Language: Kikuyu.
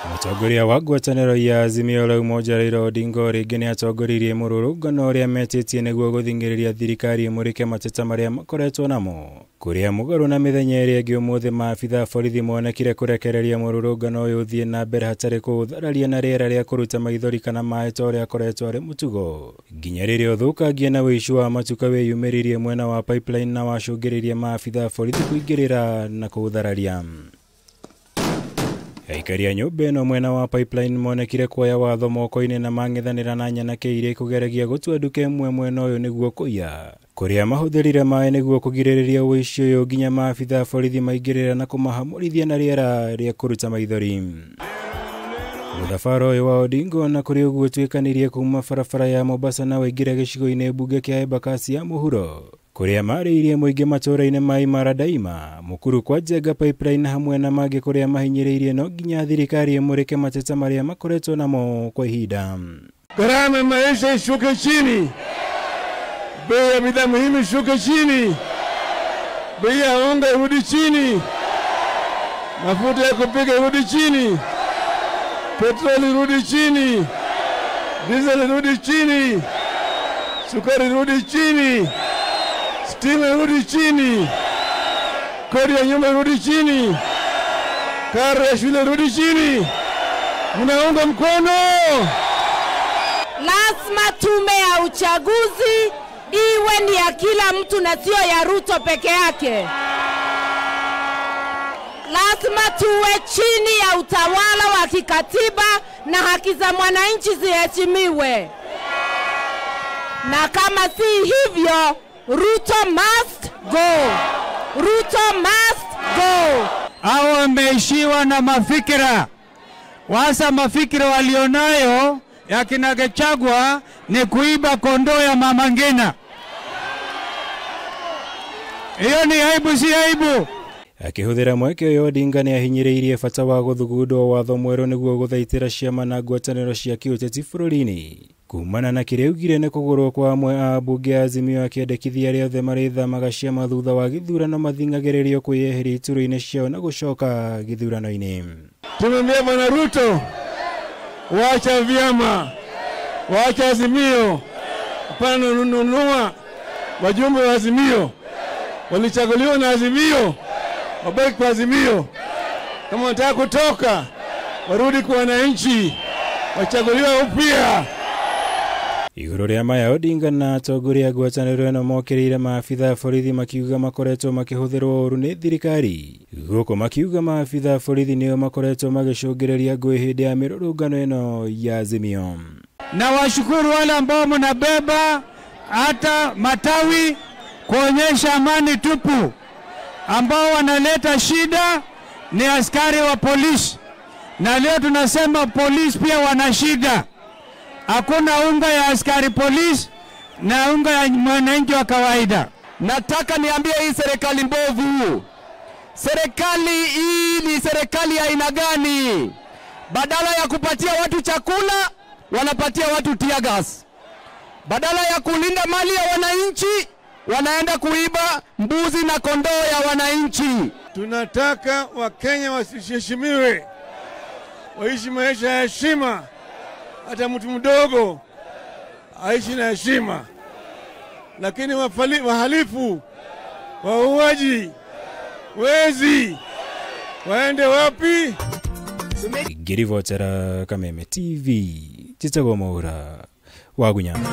Mũtongoria wa ngwatanĩro ya Azimio la Umoja Raila Odinga rĩngĩ nĩatongoririe mũrũrũngano ũrĩa metĩtie nĩguo gũthing'ĩrĩria thirikari ĩmũrĩke mateta marĩa makoretwo namo. Kũrĩa mũgarũ na mĩthenya ĩrĩa ĩngĩ ũmũthĩ maabitha a borithi monekire kũrekereria mũrũrũngano ũyũ ũthiĩ na mbere hatarĩ kũũthararia na rĩera rĩa kũruta maithori kana maĩ ta ũrĩa akoretwo arĩ mũtugo. Nginya rĩrĩa ũthũkangia na ũici wa matuka wĩyumĩririe mwena wa Pipeline na wacũngĩrĩria maabitha a borithi kũingĩrĩra na kũũthararia. Aikari a nyũmba ĩno mwena wa Pipeline monekire kuoya watho moko-inĩ na mang'ethanĩra na nyanake iria ikũgeragia gũtua nduka ĩmwe mwena ũyũ nĩguo kũiya. Kũrĩa mahũthĩrire maĩ nĩguo kũgirĩrĩria ũici ũyũ nginya maabitha a borithi maingĩrĩra na kũmahamũrithia na rĩera rĩa kũruta maithori. Mũthabara ũyũ wa Odinga ona kũrĩ ũguo ũtuĩkanĩirie kuma barabara ya Mombasa na waingĩra gĩcigo-inĩ mbunge kĩa Embakasi ya mũhuro. Kũrĩa marĩirie mũingĩ matũũra-inĩ ma Imara Daima, Mukuru kwa Njenga Pipeline hamwe na mangĩ kũrĩa mahinyĩrĩirie no nginya thirikari ĩmũrĩke mateta marĩa makoretwo namo kwa ihinda. Gharama ya maisha ishuke chini, bei ya bidhaa muhimu ishuke chini, bei ya unga irudi chini, mafuta ya kupika irudi chini, petroli irudi chini, diesel irudi chini, sukari irudi chini, stima irudi chini, kodi ya nyumba irudi chini, karo ya shule irudi chini. Mnaunga mkono? Lazima tume ya uchaguzi iwe ni ya kila mtu na sio ya Ruto peke yake. Lazima tuwe chini ya utawala wa kikatiba na haki za mwananchi ziheshimiwe. Na kama si hivyo, Ruto must go. Ruto must go. Hao wameishiwa na mafikira. Wasa mafikira walionayo ya kina Gachagua ni kuiba kondoo ya Mama Ngina. Hiyo ni aibu, si aibu? Akĩhũthĩra mweke ũyũ Odinga nĩahinyĩrĩirie bata wa gũthugundwo watho mwerũ nĩguo gũthaitĩra ciama na ngwatanĩro cia kĩũteti bũrũri-inĩ. Kumana na kĩrĩa augire nĩ kũgũrwo kwa amwe a ambunge a Azimio akĩendekithia arĩa othe marĩthamaga ciama thutha wa gĩthurano mathing'agĩrĩrio kwĩyeheria iturwa-inĩ ciao na gũcoka gĩthurano-inĩ. Tumemwambia Bwana Ruto, wacha vyama, wacha Azimio, hapana nunua wajumbe wa Azimio, walichaguliwa na Azimio, wabaki kwa Azimio. Kama wanataka kutoka, warudi kwa wananchi, wachaguliwe upya. Igũrũ rĩa maya Odinga na atongoria a ngwatanĩro ĩno mokĩrĩire maabitha a borithi makiuga makoretwo makĩhũthĩrwo ũru nĩ thirikari. Gũkũ makiuga maabitha a borithi nĩo makoretwo magĩcũngĩrĩria ngũĩ hĩndĩ ya mĩrũrũngano ĩno ya Azimio. Na washukuru wale ambao mnabeba hata matawi kuonyesha amani tupu. Ambao wanaleta shida ni askari wa polisi. Na leo tunasema polisi pia wana shida. Hakuna unga ya askari polisi na unga ya mwananchi wa kawaida. Nataka niambie hii serikali mbovu. Serikali hii ni serikali ya aina gani? Badala ya kupatia watu chakula, wanapatia watu tear gas. Badala ya kulinda mali ya wananchi, wanaenda kuiba mbuzi na kondoo ya wananchi. Tunataka Wakenya wasiheshimiwe, waishi maisha ya heshima. Hata mtu mdogo aishi na heshima. Lakini wahalifu, wauaji, wezi, waende wapi? Ngĩribotera Kameme TV, Njĩtagwo Mwaura wa Gunyama.